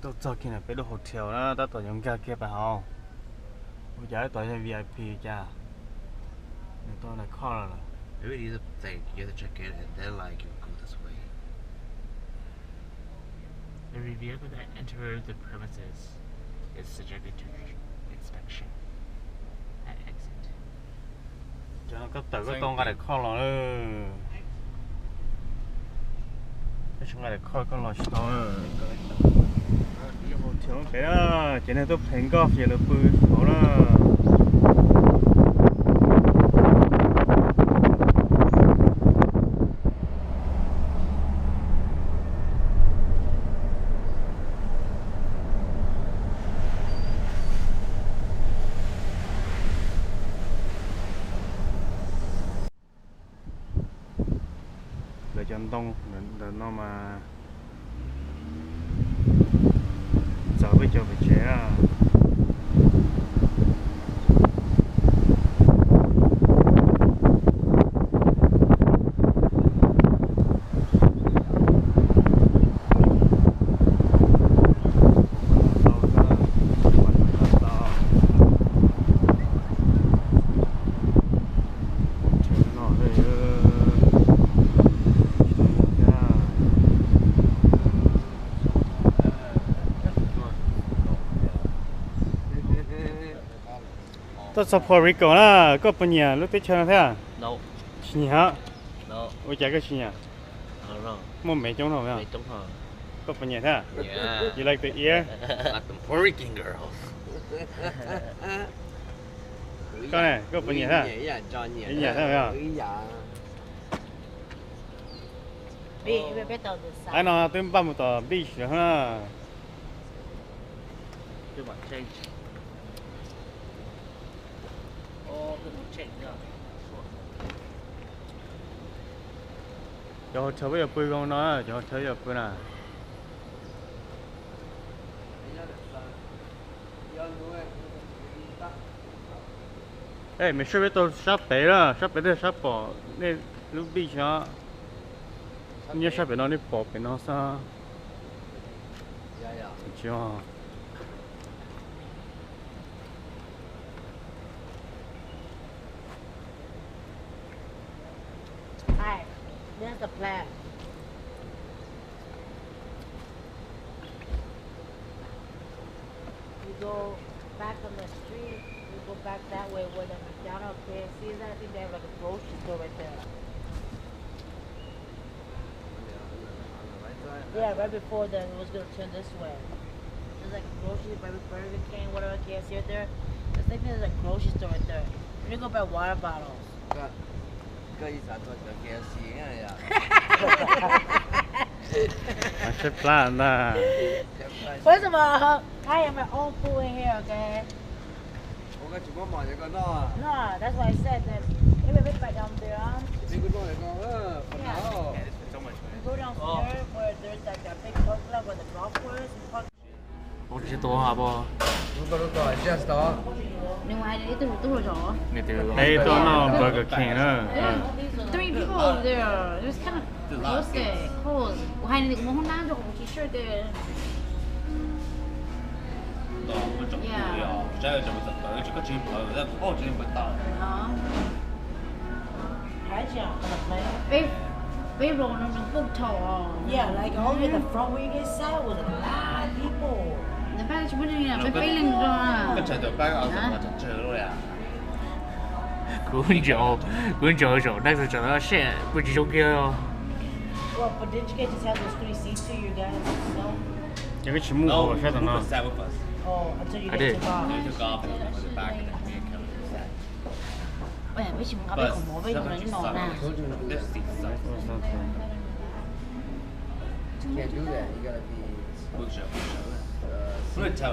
Tuaj txog kiag na peb lub hotel na, tab tom yuav nkag kiag pais hauv. Ua cas ib tog yog V I P cas nws tau daim khoj los lawm. Maybe you have to, like, you have to check in and then, like, you go this way. Every vehicle that enters the premises is subjected to inspection at exit. Cov no koj tawm koj tau nqa daim khoj los lawm. Koj tsis nqa daim khoj koj los tsis tau. Pem na, ces neeg tuaj phem nkoj ces lawv pw hauv na. Lawv cov ntoo ntawm no mas txawv peb cov pem tsev na. Tuaj txog Puerto Rico na, koj puas nyiam lub teb chaws no thiab? Tsis nyiam. Ua cas koj tsis nyiam? Muaj mev coob no. Koj puas nyiam thiab? You like the air? Like the Puerto Rican girls. Koj ne, koj puas nyiam thiab? Nyiam thiab. Qab no twb npaj mus tom beach lawm na. Cov hotel peb yuav pw zoo no, cov hotel yuav pw na. Ej, mej soj peb tau sab pem na, sab pem twb sab pom nej lub beach no. Nyob sab pem no nej pom pem no xwb. Tsis. Hi, there's the plan. You go back on the street, you go back that way where the McDonald's, K F C is at. I think they have, like, a grocery store right there. Yeah, right before then it was gonna turn this way. There's, like, grocery, Burger, Burger King, whatever, K F C right there. I think there's a grocery store right there. We're gonna go buy water bottles. Koj ib xav tuaj cov K F C yom. Seb plab ntag. First of all, I am my own food in here, okay? Ua koj tsis muab mov cov koj noj. No, that's why I said that. Maybe a bit by down there. Peb kuj noj cov koj. Yeah. Go downstairs where there's, like, a big parking lot where the golf course. Ua tsis tau hab. Nws hais ib tug tub los zov. Peb tuaj noj Burger King na. Three people over there. It was kind of close, eh, close. Kuv hais nws kuv mus hoob nab rau kuv tsis sure tias. Yeah. Peb, peb los no nws book thaum. Yeah, like, only the front where you guys sat was a lot of people. Nws pab tsis pub nws, peb peb leeg rau. Kuv ntsaum, kuv ntsaum zaum next time tsam no seb puas tsis zoo kiag. Well, but didn't you guys just have those three seats to yourself? Ces koj tsis muaj hauv sab tom no. Oh, until you guys took off. Peb tsis mus nqa peb qhov mov peb yuav no na. Can't do that. You gotta be. Seb nej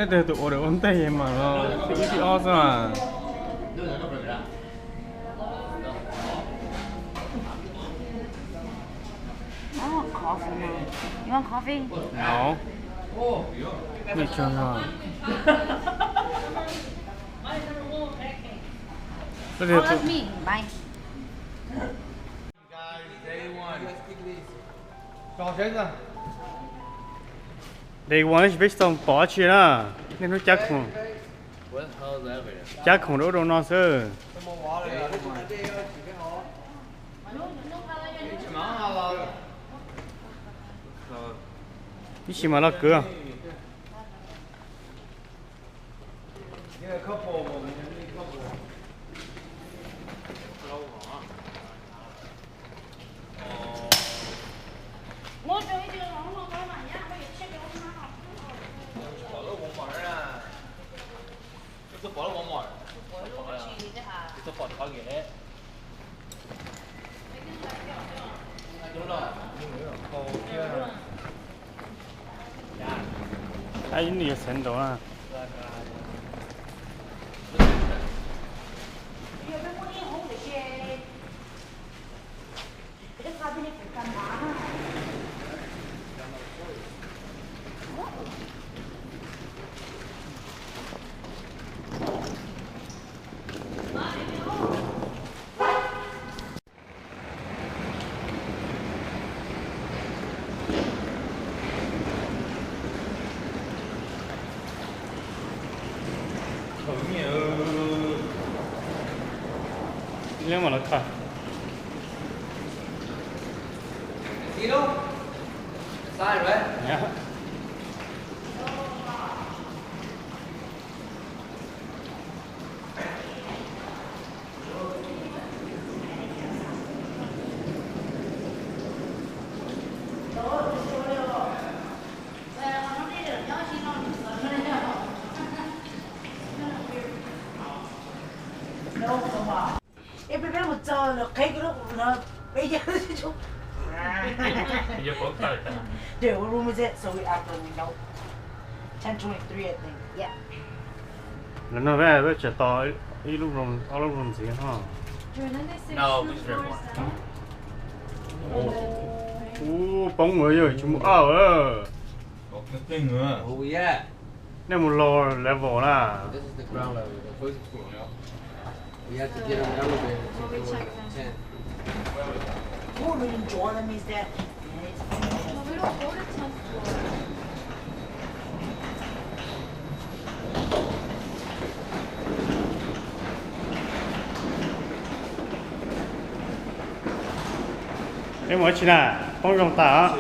twg tus order ua ntej mas los ib thib ob xwb. I want coffee now. You want coffee? No. Mej tso no. Follow me. Bye. Guys, day one. Day one tab sis peb tsis tau pom dab tsi na. Niaj hnub cab khoom, cab khoom rau ub rau no xwb. Ib sim mas los kwv. Ib nws yuav xeev nraud na. Ib leeg mas los kha. Eb, peb, peb mus txog lawv qheb kiag lub no, peb ya. Dude, what room is it? So we out the window. Ten twenty-three, I think. Yeah. Lawv no peb, peb tsam tos ib lub room, ob lub room ntxiv ho. Dude, then they say two floors down. Ub, poob ua yog tsis mus ab. Oh, yeah. Nej mus lower level na. This is the ground level, the first floor. We have to get an elevator to go to the tenth. What we enjoy, that means that Peb mus tsi na, poob zoo tas.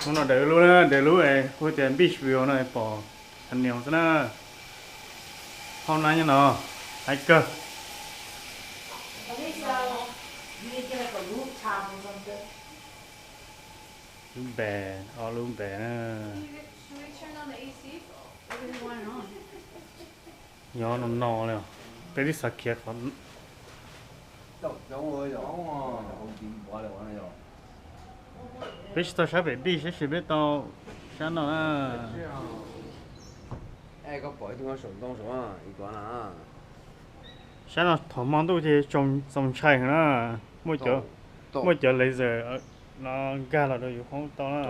Hnub no daws lub, daws lub es hu tias beach view no pom Khas Nias xwb na. Hauv na nyob no, hais kawg. Lub npe, ob lub npe na. Nyob no no li, peb twb xav khiav qhov. Peb tsis tau sab pem beach tab sis peb tau sab no na. Sab no thaum hmo ntuj ces txaus ntshai heev na. Muaj cov, muaj cov laser no nkag los rau yus hoob tau na.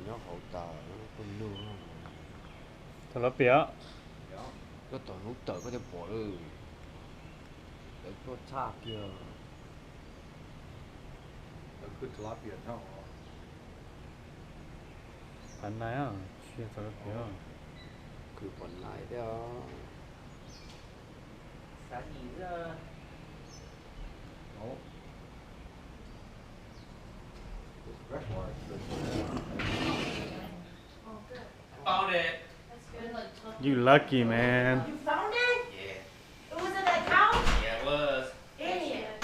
Nyob hauv tas, koj lug. Thaum lawv piam, koj tom hnub tawm koj thiaj pom lawm. Lawv tuaj txhaj kiag. Pab nai, tsis yog txog rau pem. Khwv pom nai thiab. You lucky, man. You found it? Yeah. It was in that couch? Yeah, it was. Idiot.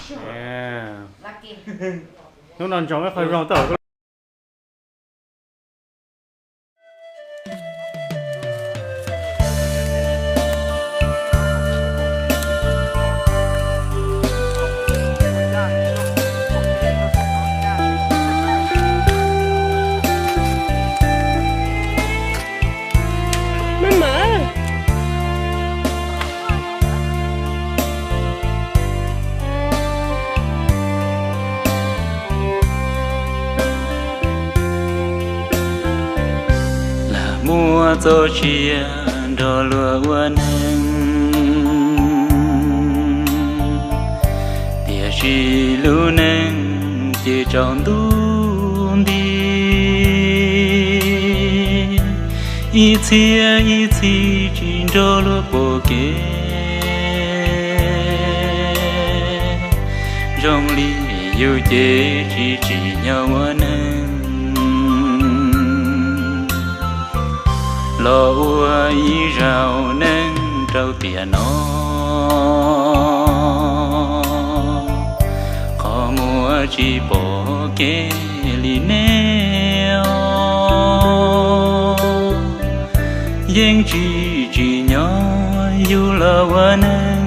Yeah. Lucky. Hnub no ntsoov ib qho zoo tau. Mama. Lam muaj txoj sia nrog luag ua neeg, tiam sis lub neej ces tsaus ntuj nti. Ib txhia ib txhis tsis nrog luag pom kev, zoo li yus ces tsis tsim nyog ua neeg los ua ib zaug neeg rau tiam no. Qhov muag tsis pom kev li nej os, yeej tsis tsim nyog yus los ua neeg,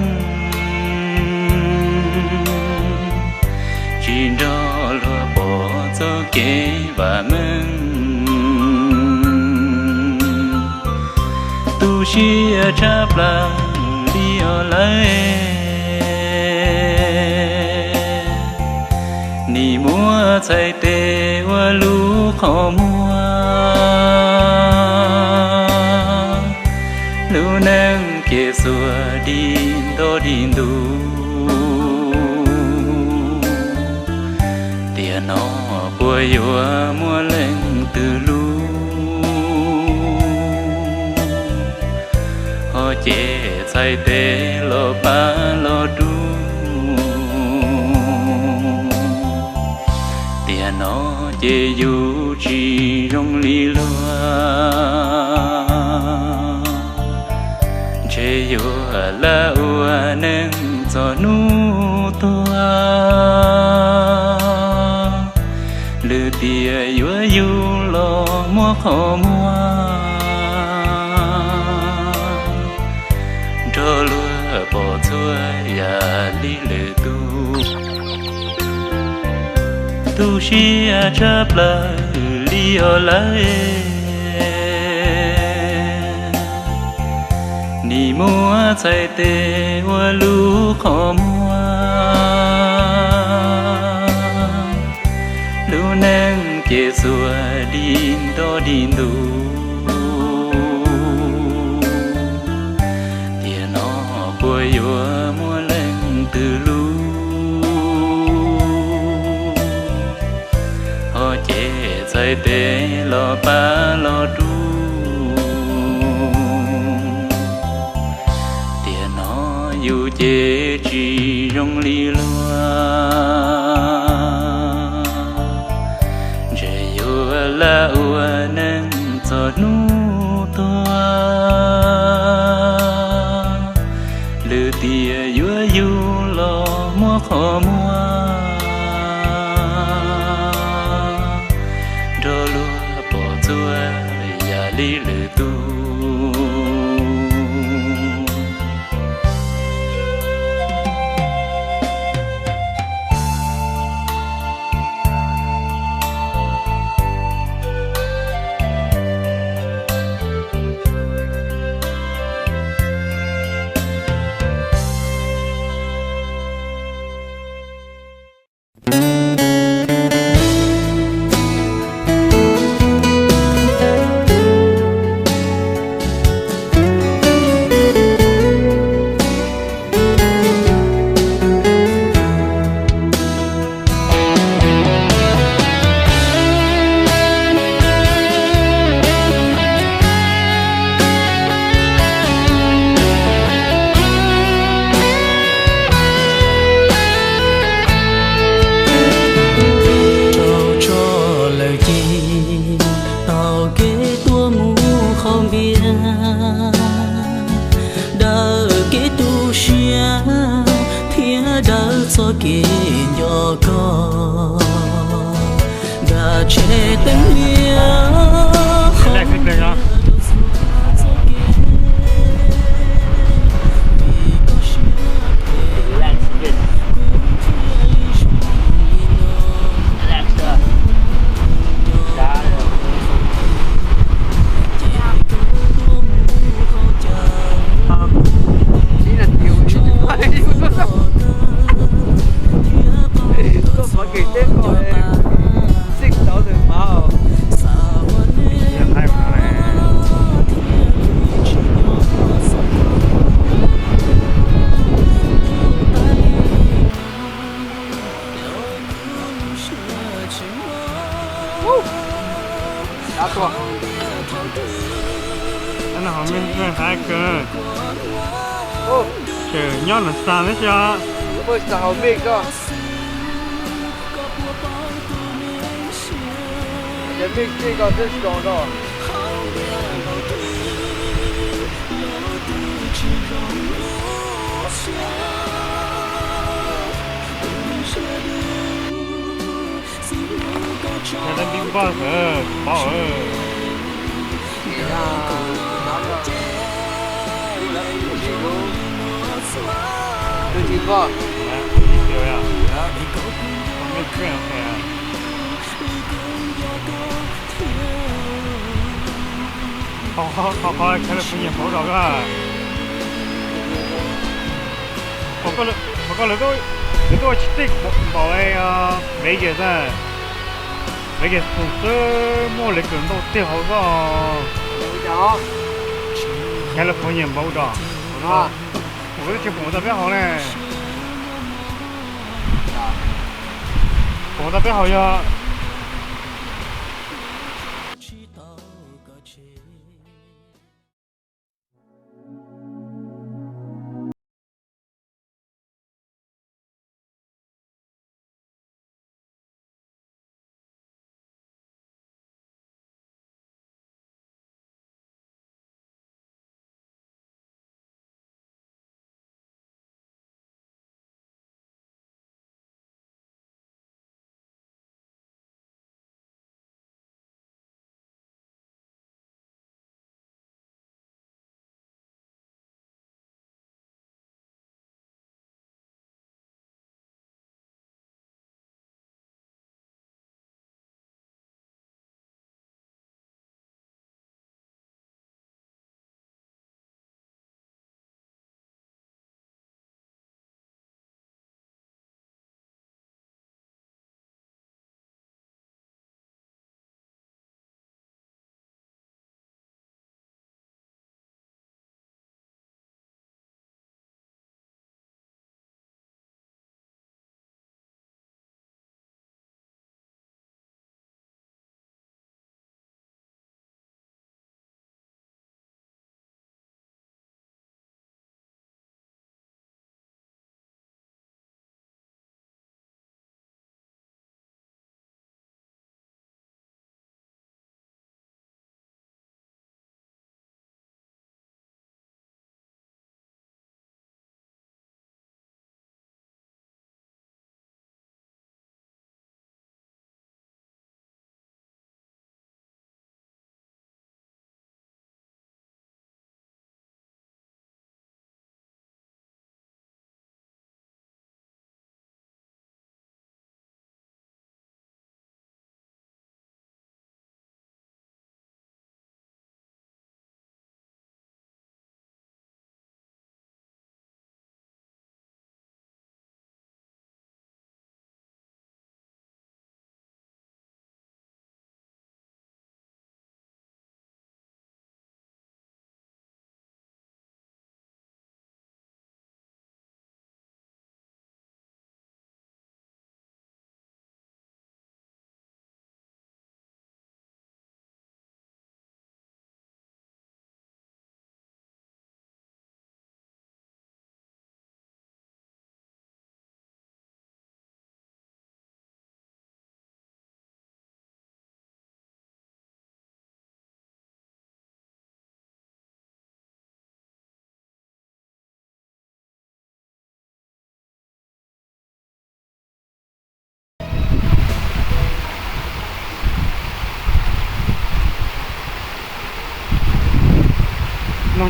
tsis nrog luag pom txoj kev vam meej. Tu siab tshaj plaws li os lawm, nim muab txhais tes ua lub qhov muag, lub neej ces xuas dig nto dig ntu. Tiam no puas yuav muaj leej twg hlub, ho ces txhais tes los pab los rub. Tiam no ces yus tsis zoo li luag, ntshe yuav lam ua neej txog hnub tuag. Lwm tiam yuav yug los muab qhov muag nrog luag pom txhua yam li lwm tus. Tu siab tshaj plaws li os lawm, nim muab txhais tes ua lub qhov muag, lub neej ces xuas dig nto dig ntu. Tiam no puas yuav muaj leej twg hlub, ho ces txhais tes los pab los rub. Tiam no yus ces tsis zoo li luag, ntshe yuav lam ua neej txog hnub tuag. Lwm tiam yuav yug los muab qhov muag nrog luag pom txhua yam li lwm tus. Dawb txoj kev nco koj, nram tsev teeb liaj. Koj xav kev teb koj xij tau tus mav. Ub, no ho me ntxawg hais kawg, tseem nyob nram xas thiab xyov. Muaj xas hauv mej koj, cov mej kej koj twb so rau. Yog leej tib npoj xwb paub. Tus tsis npoj. Qhov qhov California npaum dom koj. Qhov koj lawv tuaj tsis tij npaum Vegas, Vegas xwb muaj lawv kawm ntau tiag hauv koj. California npaum dom. Kuv twb tsis pom tau peb hauv ne. Pom tau peb hauv yog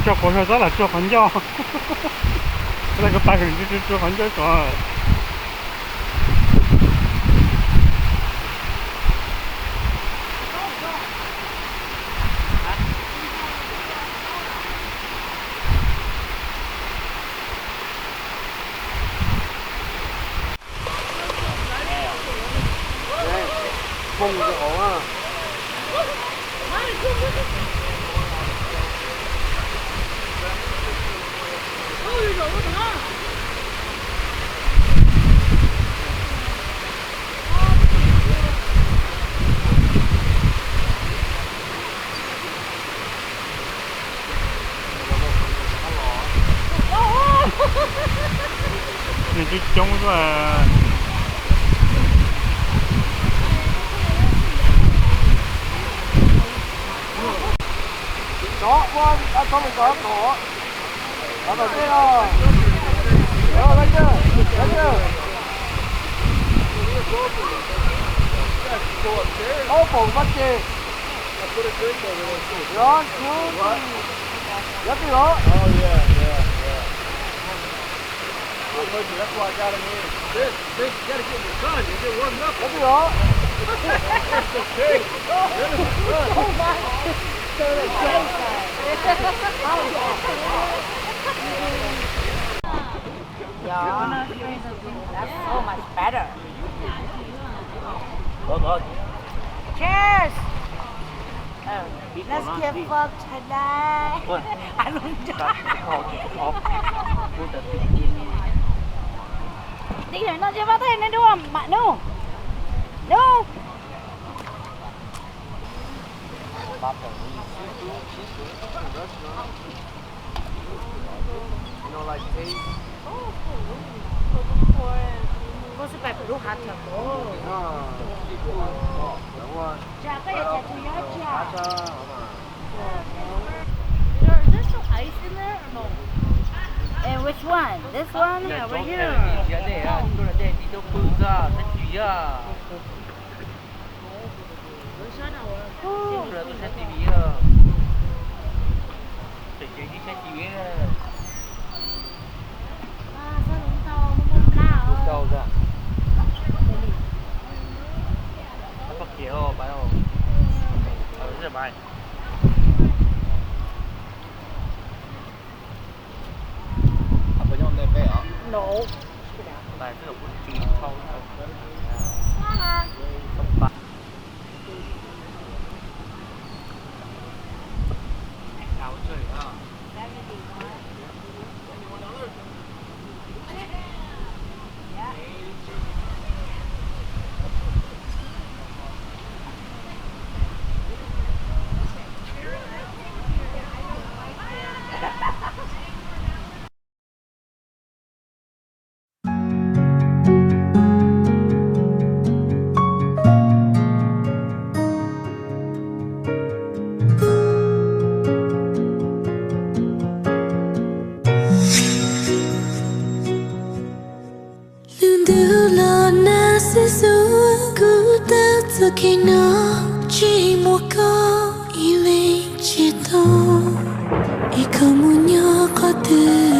Tso quav zog tab lam tso qhov ncauj. Tab lam koj pab tso tso qhov ncauj tso. Nws coob coob xwb. Cov ua tau mus tod kom, kom tom tej os. Laib laib, ob paum pab ces. Yuav twg os? Yuav twg os? Yeah, that's so much better. Cheers! Oh, let's give up tonight. I don't know. Tij yawm no tsis pab thaij nej dua mam nub. Nub. Koj xav pais lub hav chaw ko. Tsam koj yuav tsam tsis yog tsam. Is there some ice in there or no? And which one? This one? Yeah, right here. Tus dej tib tug pw xwb, sab tsis yog. Tus sab T V os. Tseem tseem ib sab T V. Tau xwb. Sab paj khiav os, pais os. Pais xwb os. Pais xwb os, kuv tsis tau. Lub ntuj los nag xwb xwb, kuv tau txoj kev no tsis muaj koj ib leeg tsis tau, es koj mus nyob qhov twg